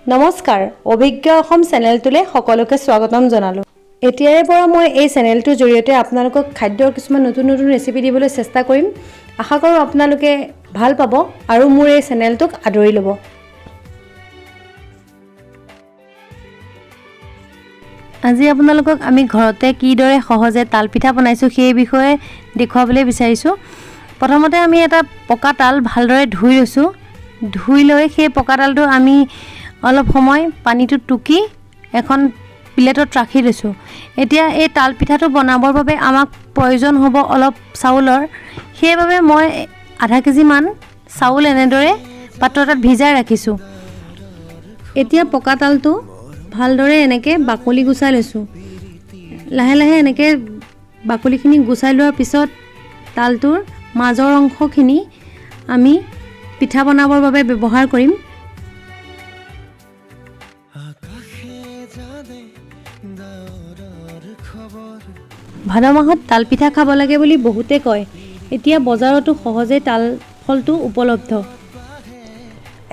নমস্কাৰ, অভিজ্ঞ অসম চেনেলটোলৈ সকলোকে স্বাগতম জনালোঁ। এতিয়াৰে পৰা মই এই চেনেলটোৰ জৰিয়তে আপোনালোকক খাদ্যৰ কিছুমান নতুন নতুন ৰেচিপি দিবলৈ চেষ্টা কৰিম। আশা কৰোঁ আপোনালোকে ভাল পাব আৰু মোৰ এই চেনেলটোক আদৰি ল'ব। আজি আপোনালোকক আমি ঘৰতে কিদৰে সহজে তালপিঠা বনাইছোঁ সেই বিষয়ে দেখুৱাবলৈ বিচাৰিছোঁ। প্ৰথমতে আমি এটা পকা তাল ভালদৰে ধুই লৈছোঁ। ধুই লৈ সেই পকা তালটো আমি অলপ সময় পানীটো টুকি এখন প্লেটত ৰাখি লৈছোঁ। এতিয়া এই তালপিঠাটো বনাবৰ বাবে আমাক প্ৰয়োজন হ'ব অলপ চাউলৰ। সেইবাবে মই আধা কেজিমান চাউল এনেদৰে পাত্ৰ এটাত ভিজাই ৰাখিছোঁ। এতিয়া পকা তালটো ভালদৰে এনেকৈ বাকলি গুচাই লৈছোঁ। লাহে লাহে এনেকৈ বাকলিখিনি গুচাই লোৱাৰ পিছত তালটোৰ মাজৰ অংশখিনি আমি পিঠা বনাবৰ বাবে ব্যৱহাৰ কৰিম। ভাদ মাহত তালপিঠা খাব লাগে বুলি বহুতে কয়। এতিয়া বজাৰতো সহজে তাল ফলটো উপলব্ধ।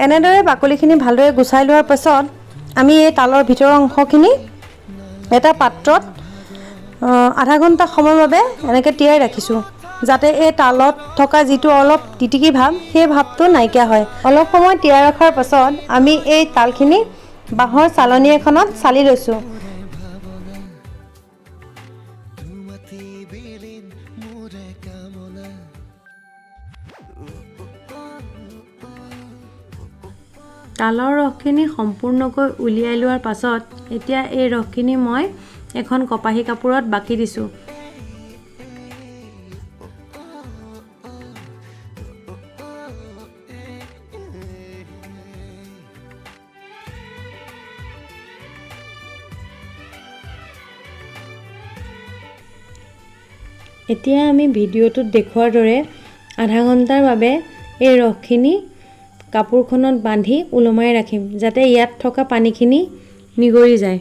এনেদৰে বাকলিখিনি ভালদৰে গুচাই লোৱাৰ পাছত আমি এই তালৰ ভিতৰৰ অংশখিনি এটা পাত্ৰত আধা ঘণ্টা সময়ৰ বাবে এনেকৈ তিয়াই ৰাখিছোঁ, যাতে এই তালত থকা যিটো অলপ তিতিকি ভাৱ, সেই ভাৱটো নাইকিয়া হয়। অলপ সময় তিয়াই ৰখাৰ পাছত আমি এই তালখিনি বাঁহৰ চালনী এখনত চালি লৈছোঁ। তালৰ ৰসখিনি সম্পূৰ্ণকৈ উলিয়াই লোৱাৰ পাছত এতিয়া এই ৰসখিনি মই এখন কপাহী কাপোৰত বাকি দিছোঁ। এতিয়া আমি ভিডিঅ'টোত দেখুওৱাৰ দৰে আধা ঘণ্টাৰ বাবে এই ৰসখিনি কাপোৰখনত বান্ধি ওলমাই ৰাখিম, যাতে ইয়াত থকা পানীখিনি নিগৰি যায়।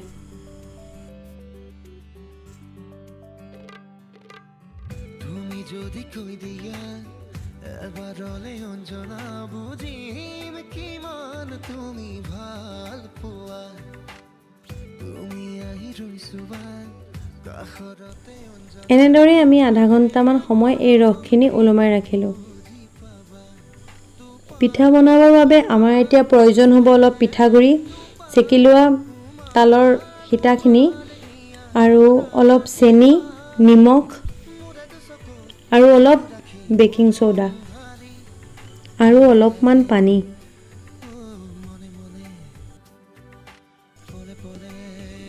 এনেদৰে আমি আধা ঘণ্টামান সময় এই ৰসখিনি ওলমাই ৰাখিলোঁ। পিঠা বনাবৰ বাবে আমাৰ এতিয়া প্ৰয়োজন হ'ব অলপ পিঠাগুড়ি, চেকি লোৱা তালৰ সীতাখিনি আৰু অলপ চেনি, নিমখ আৰু অলপ বেকিং চ'ডা আৰু অলপমান পানী।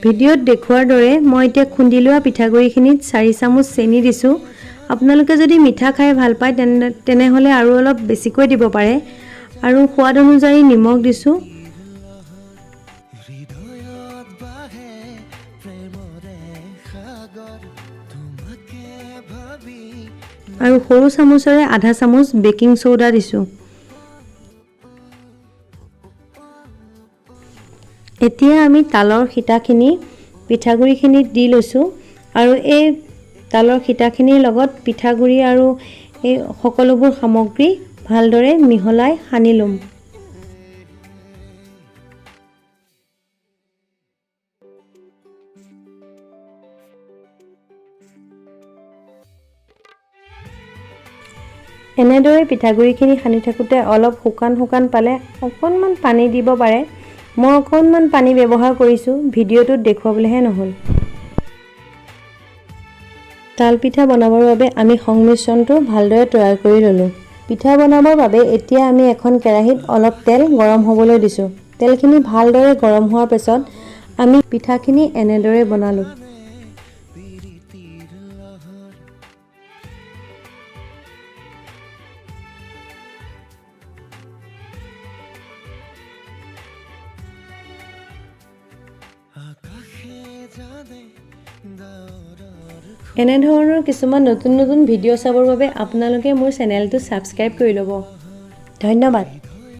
ভিডিঅ'ত দেখুওৱাৰ দৰে মই এতিয়া খুন্দি লোৱা পিঠাগুড়িখিনিত 4 চামুচ চেনি দিছোঁ। আপোনালোকে যদি মিঠা খাই ভাল পায় তেনেহ'লে আৰু অলপ বেছিকৈ দিব পাৰে। আৰু সোৱাদ অনুযায়ী নিমখ দিছোঁ। আৰু সৰু চামুচেৰে আধা চামুচ বেকিং চ'ডা দিছোঁ। এতিয়া আমি তালৰ সীতাখিনি পিঠাগুড়িখিনিত দি লৈছোঁ আৰু এই তালৰ সীতাখিনিৰ লগত পিঠাগুড়ি আৰু এই সকলোবোৰ সামগ্ৰী ভালদৰে মিহলাই সানি ল'ম। এনেদৰে পিঠাগুড়িখিনি সানি থাকোঁতে অলপ শুকান শুকান পালে অকণমান পানী দিব পাৰে। মই অকণমান পানী ব্যৱহাৰ কৰিছোঁ, ভিডিঅ'টোত দেখুৱাবলৈহে নহ'ল। তালপিঠা বনাবৰ বাবে আমি সংমিশ্ৰণটো ভালদৰে তৈয়াৰ কৰি ল'লোঁ। পিঠা বনাবৰ বাবে এতিয়া আমি এখন কেৰাহীত অলপ তেল গৰম হ'বলৈ দিছোঁ। তেলখিনি ভালদৰে গৰম হোৱাৰ পিছত আমি পিঠাখিনি এনেদৰে বনালোঁ। এনেধৰণৰ কিছুমান নতুন নতুন ভিডিঅ' চাবৰ বাবে আপোনালোকে মোৰ চেনেলটো ছাবস্ক্ৰাইব কৰি ল'ব। ধন্যবাদ।